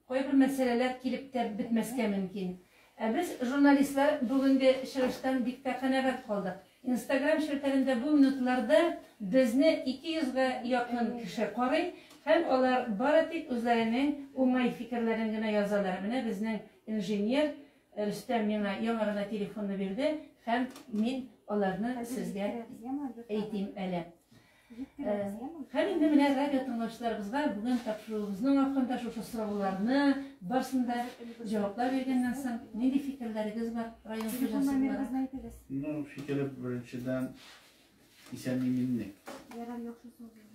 Speaker 1: кайбер мәсьәләләр килеп тә бетмәскә мөмкин. Ә без, журналистлар, бүгенге чыгыштан бик тә канәгать калдык. Инстаграм челтәрендә бу минутларда безне 200 гә якын кеше карый һәм алар бары тик үзләренең уңай фикерләрен генә язалар. Менә безнең инженер Рөстәм миңа яңа гына телефонны бирде һәм мин аларны сезгә әйтим әле. Һәм инде менә радио тыңлаучыларыбызга бүген тапшыруыбызның ахырында шушы сорауларны барысын да җаваплар биргәннән соң нинди фикерләрегез бар район хуҗасы буларак?
Speaker 2: Ну, фикере беренчедән исән-иминлек.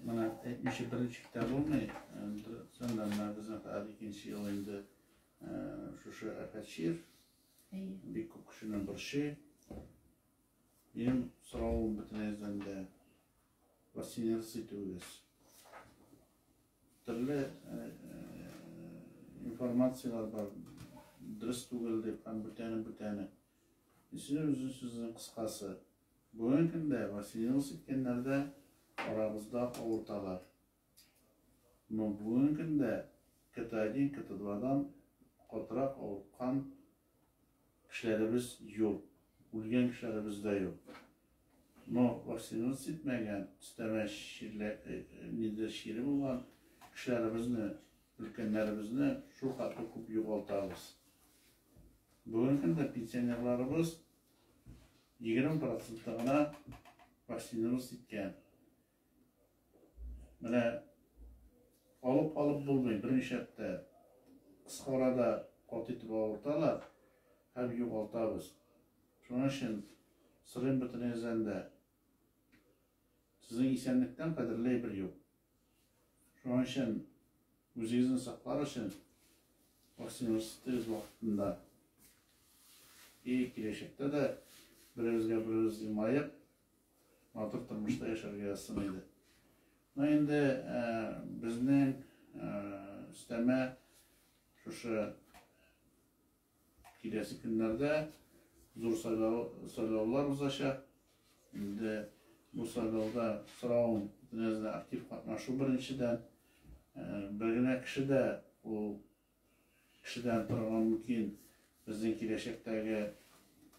Speaker 2: Менә әйтмичә берничек тә булмый. Дөрестән дә менә безнең хәзер икенче ел инде шушы афәт чир бик күп кешене борчый. Минем соравым бөтенегездән дә вакцинация итүегез. Төрле информацияләр бар, дөрес түгел дип һәм бүтәне бүтәне. Сүзем үзен сүзнең кыскасы. Бүгенге көндә вакцинация иткәннәр дә арабызда авырталар. Но бүгенге көндә КТ-1, КТ-2дан катырак авырткан кешеләребез юк. Үлгән кешеләребез дә юк. Но вакцинация итмәгән, өстәмә чирле, ниндидер чире булган кешеләребезне, өлкәннәребезне шул хәтле күп югалтабыз. Бүгенге көндә пенсионерларыбыз 20 проценты гына вакцинация иткән. Менә алып алып булмый, берничә һәфтә кыска арада каты итеп авырталар һәм югалтабыз. Шуның өчен сорыйм бөтенегездән дә, сезнең исәнлектән кадерле әйбер юк. Шуның өчен үзегезне саклар өчен вакцинация вакытында и киләчәктә дә беребезгә беребез елмаеп, матур тормышта яшәргә язсын иде. Ну инде безнең өстәмә шушы киләсе көннәрдә зур сайлаулар узачак. Инде бу сайлауда соравым бөтенегездән актив катнашу беренчедән. Бер генә кеше дә ул кешедән торырга мөмкин безнең киләчәктәге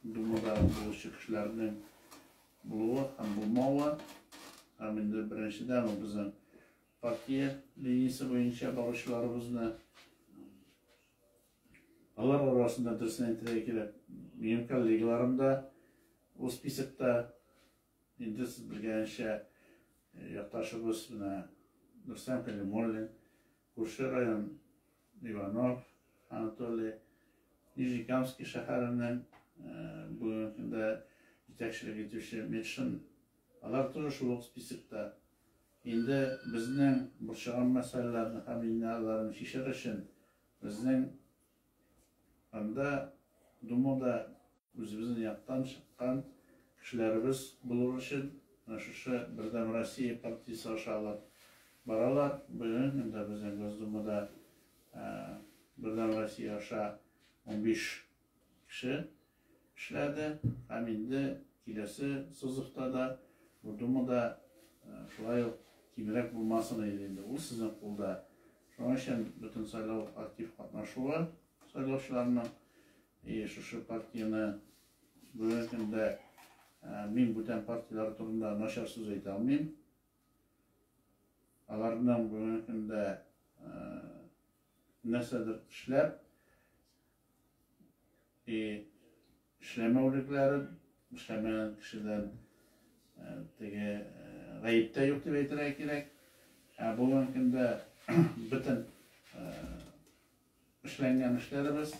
Speaker 2: Думада булучы кешеләрнең булуы һәм булмавы. Һәм инде беренчедән ул безнең партия линиясе буенча баручыларыбызны алар арасында дөресен әйтергә кирәк, минем коллегаларым да ул списокта. Инде сез белгәнчә, якташыбыз менә Рөстәм Кәлимуллин, күрше район Иванов Анатолий, Нижнекамский шәһәренең бүгенге көндә җитәкчелек итүче Метшин, алар тоже шул ук списокта. Инде безнең борчыган мәсьәләләрне һәм инде аларны чишер өчен безнең анда Думада үзебезнең яктан чыккан кешеләребез булыр өчен менә шушы Бердәм Россия партиясе аша алар баралар. Бүгенге көндә безнең Госдумада Бердәм Россия аша 15 кеше эшләде һәм инде киләсе созывта да бу Думада шулай ук кимрәк булмасын иде инде. Ул сезнең кулда. Шуның өчен бөтен сайлау актив катнашуы сайлаучыларның и шушы партияне бүгенге көндә мин бүтән партияләр турында начар сүз әйтә алмыйм. Аларның бүгенге көндә нәрсәдер эшләп и эшләмәүлекләрен, эшләмәгән кешедән теге гаеп тә юк дип әйтергә кирәк. Ә бүгенге көндә бөтен эшләнгән эшләребез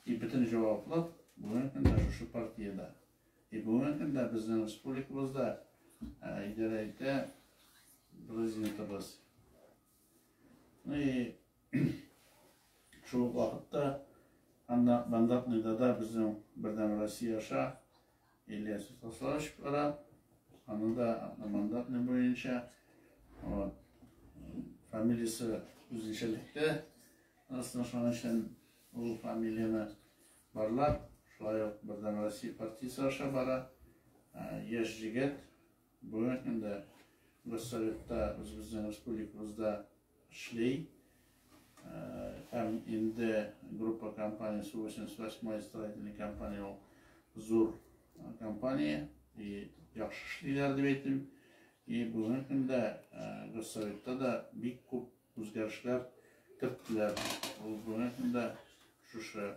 Speaker 2: и бөтен җаваплык бүгенге көндә шушы партиядә. И бүгенге көндә безнең республикабызда идарә итә президентыбыз. Ну и шул ук вакытта Анда мандатныйда да безнең Бердәм Россия аша Илья Святославович бара. Аны да одномандатный буенча. Вот. Фамилиясе үзенчәлекле. Асын шуның өчен ул фамилияне барлап, шулай ук Бердәм Россия партиясе аша бара. Яшь җегет бүгенге көндә Госсоветта үзебезнең республикабызда эшли. Һәм инде группа компаниясе 88 строительный компания ул зур компания и яхшы эшлиләр дип әйтим. И бүгенге көндә Госсоветта да бик күп үзгәрешләр керттеләр. Ул бүгенге көндә шушы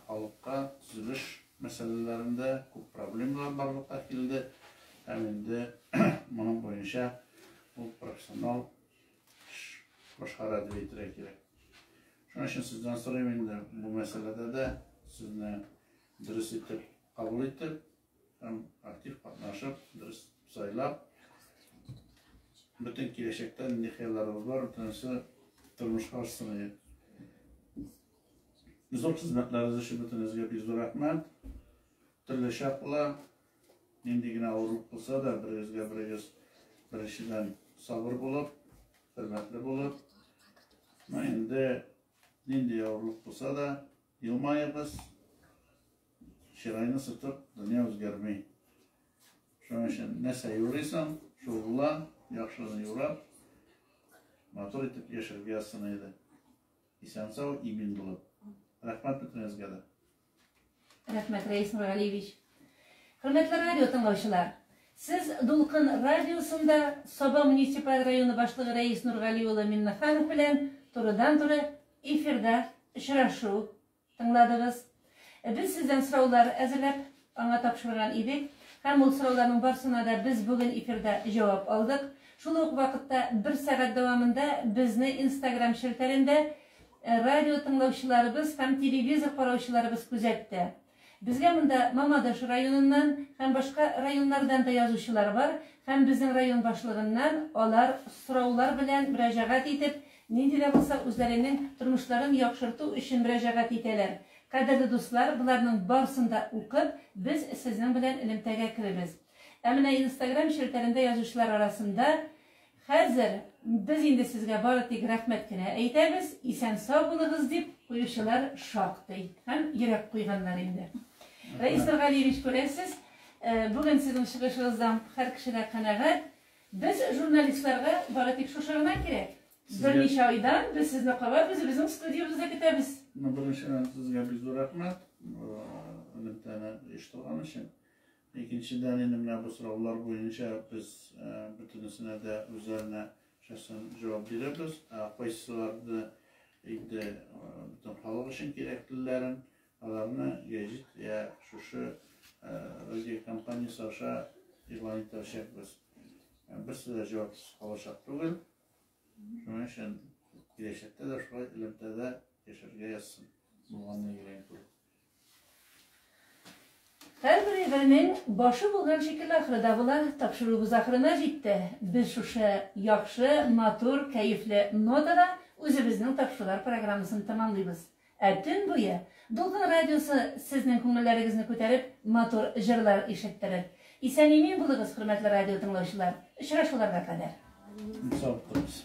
Speaker 2: халыкка төзелеш мәсьәләләрендә күп проблемалар барлыкка килде. Һәм инде моның буенча ул профессионал эш башкара дип әйтергә кирәк. Шуның өчен сездән сорыйм инде бу мәсьәләдә дә сезне дөрес итеп кабул итеп һәм актив катнашып, дөрес сайлап, бөтен киләчәктә нинди хыялларыбыз бар, бөтенесе тормышка ашсын иде. Зур хезмәтләрегез өчен бөтенегезгә бик зур рәхмәт. Төрле чак була, нинди генә авырлык булса да, берегезгә берегез беренчедән сабыр булып, хөрмәтле булып, ну инде нинди авырлык булса да, елмаегыз, чырайны сытып, дөнья үзгәрми. Шуның өчен нәрсә юрыйсың, шул була, яхшыны юрап, матур итеп яшәргә язсын иде. Исән-сау, имин булып. Рәхмәт бөтенегезгә дә.
Speaker 1: Рәхмәт, Рәис Нургалиевич. Хөрмәтле радио тыңлаучылар, сез Дулкын радиосында Саба муниципаль районы башлыгы Рәис Нургали улы Миннеханов белән турыдан-туры эфирда очрашу тыңладыгыз. Без сездән сораулар әзерләп аңа тапшырган идек һәм ул сорауларның барсына да без бүген эфирда җавап алдык. Шул ук вакытта бер сәгать дәвамында безне Инстаграм челтәрендә радио тыңлаучыларыбыз һәм телевизор караучыларыбыз күзәтте. Безгә монда Мамадыш районыннан һәм башка районнардан да язучылар бар һәм безнең район башлыгыннан алар сораулар белән мөрәҗәгать итеп, нинди дә булса үзләренең тормышларын яхшырту өчен мөрәҗәгать итәләр. Кадерле дуслар, боларның барысын да укып, без сезнең белән элемтәгә керебез. Ә менә Инстаграм челтәрендә язучылар арасында хәзер без инде сезгә бары тик рәхмәт кенә әйтәбез, исән-сау булыгыз дип куючылар шактый һәм йөрәк куйганнар инде. Рәис Нургалиевич, күрәсез, бүген сезнең чыгышыгыздан һәр кеше дә канәгать. Без журналистларга бары тик шушы гына кирәк. Берничә айдан без сезне кабат үзебезнең студиябездә көтәбез.
Speaker 2: Ну, беренчедән, сезгә бик зур рәхмәт, элемтәне оештырган өчен. Икенчедән, инде менә бу сораулар буенча без бөтенесенә дә үзләренә шәхсән җавап бирәбез. Ә кайсыларны инде бөтен халык өчен кирәклеләрен, аларны гәҗит я шушы радио компаниясе аша игълан итәчәкбез. Берсе дә җавапсыз калачак түгел. Шуның өчен киләчәктә дә шулай элемтәдә яшәргә язсын. Булганны йөрәк күреп.
Speaker 1: Һәрбер әйбернең башы булган шикелле ахыры да була. Тапшыруыбыз ахырына җитте. Без шушы яхшы, матур, кәефле нотада үзебезнең тапшырулар программасын тәмамлыйбыз. Ә төн буе Дулкын радиосы сезнең күңелләрегезне күтәреп, матур җырлар ишеттерер. Исән-имин булыгыз, хөрмәтле радио тыңлаучылар. Очрашуларга кадәр.
Speaker 2: Сау булыгыз.